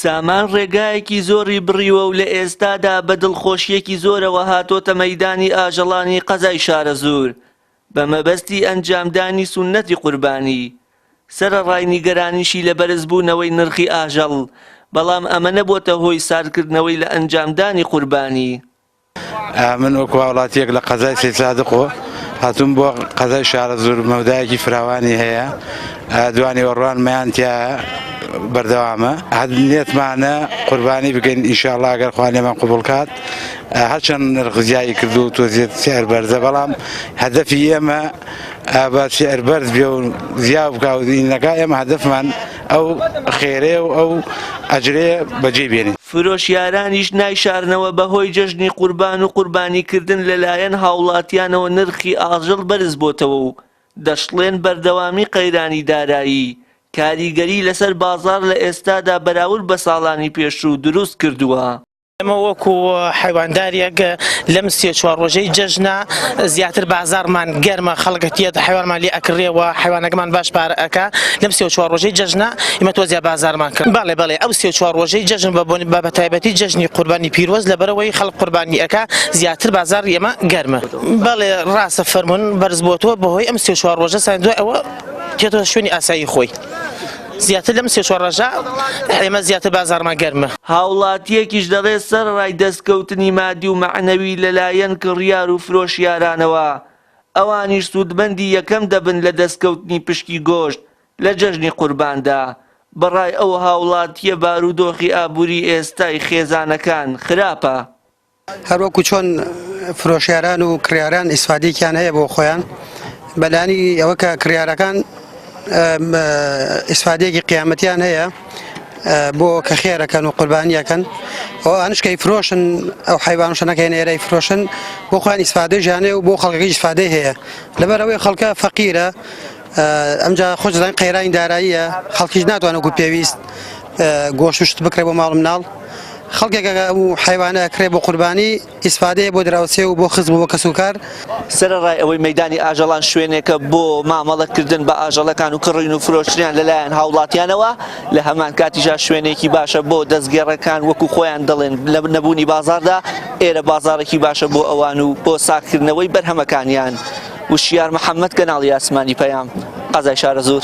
سامان ڕێگایەکی زۆری بڕیوە و لە ئێستادا بە دڵخۆشییەکی زۆرەوە هاتۆتە مەیدانی ئاژەڵانی قەزای شارەزوور بە مەبەستی ئەنجامدانی سوننەتی قوربانی، سەرەڕای نیگەرانیشی لە بەرزبوونەوەی نرخی ئاژەڵ، بەڵام ئەمە نەبۆتە هۆی ساردکردنەوەی لە ئەنجامدانی قوربانی. من وەکو هاوڵاتیەک لە قەزای سەیدسادق و هاتووم بۆ قەزای شارەزوور مەودایەکی فراوانی هەیە دوانیوەڕوان مەیان تیایە بەردەوامە هەر نێتمانە قوربانی بکەین ئینشاءاللە گەر خوا لێمان قبوڵ کات هەرچەند نرخ زیایی کردو و تۆزێ سعر بەرزە بەڵام هەدەفی ئێمە بە سعر بەرز بێ و زیا بکا و نەکا ئێمە هەدەفمان ئەو خێرەیە و ئەو ئەجرەیە بەجێ بێنین. فرۆشیارانیش نایشارنەوە بەهۆی جەژنی قوربان و قوربانیکردن لەلایەن هاوڵاتیانەوە نرخی ئاژەڵ بەرزبۆتەوە و دەشڵێن بەردەوامی قەیرانی دارایی کاریگەری لەسەر بازاڕ لە ئێستادا بەراورد بە ساڵانی پێشوو دروست کردووە. ئێمە وەکو حەیوانداریەک لەم سێ چوار ڕۆژەی جەژنە زیاتر بازاڕمان گەرمە خەڵک تێت حەیوانمان لێ ئەکڕێ و حەیوانەکەمان باش پارە ئەکا لەم سێ چوار ڕۆژەی جەژنە ئێمە تۆزیا بازاڕمان کرد بەڵێ بەڵێ ئەو سێ چوار ڕۆژەی جەژن بە بۆن بە تایبەتی جەژنی قوربانی پیرۆز لەبەرەوەی خەڵک قوربانی ئەکا زیاتر بازاڕی ئێمە گەرمە بەڵێ ڕاستە فەرموون بەرز بۆتەوە بەهۆی ئەم سێ چوار ڕۆژە سان دوای ئەوە تێتەوە شوێنی ئاسایی خۆی. زیاتر لەم سێ چوار ڕۆژە ئێمە زیاتر بازاڕمان گەرمە. هاوڵاتییەکیش دەڵێت سەرەڕای دەستکەوتنی مادی و مەعنەوی لەلایەن کڕیار و فرۆشیارانەوە، ئەوانیش سوودمەندی یەکەم دەبن لە دەستکەوتنی پشکی گۆشت لە جەژنی قورباندا، بەڕای ئەو هاوڵاتییە بارودۆخی ئابووری ئێستای خێزانەکان خراپە. هەروەکو چۆن فرۆشیاران و کڕیاران ئیسفادەیەکیان هەیە بۆ خۆیان بەلانی ئەوە کە کڕیارەکان ئیسفادەیەکی قیامەتیان هەیە بۆ کە خێرەکەن و قوربانیەکەن ئەو ئەنشکەی فرۆشن ئەو حیوان شەنەکەی نێرەی فرۆشن بۆ خۆیان ئیسفادەی ژیانێ و بۆ خەڵکەکەی ئیسفادەی هەیە لەبەرەوەی خەڵکە فەقیرە ئەمجا خۆش دەزانین قەیرانی داراییە خەڵکیش ناتوانێت وەکو پێویست گۆشت و شت بکرێ بۆ ماڵ مناڵ خەڵکێک ئەو حیوانە کرێ بۆ قوربانی ئیسفادەیە بۆ دراوسێ و بۆ خزم و بۆ کەسوکار. سەرەڕای ئەوەی مەیدانی ئاژەڵان شوێنێکە بۆ مامەڵەکردن بە ئاژەڵەکان و کڕین و فرۆشتنیان لەلایەن هاوڵاتیانەوە، لە هەمان کاتیشا شوێنێکی باشە بۆ دەستگێڕەکان وەکو خۆیان دەڵێن لە نەبوونی بازاڕدا ئێرە بازاڕێکی باشە بۆ ئەوان و بۆ ساغکردنەوەی بەرهەمەکانیان. وشیار محەمەد کەناڵی ئاسمانی پەیام، قەزای شارەزوور.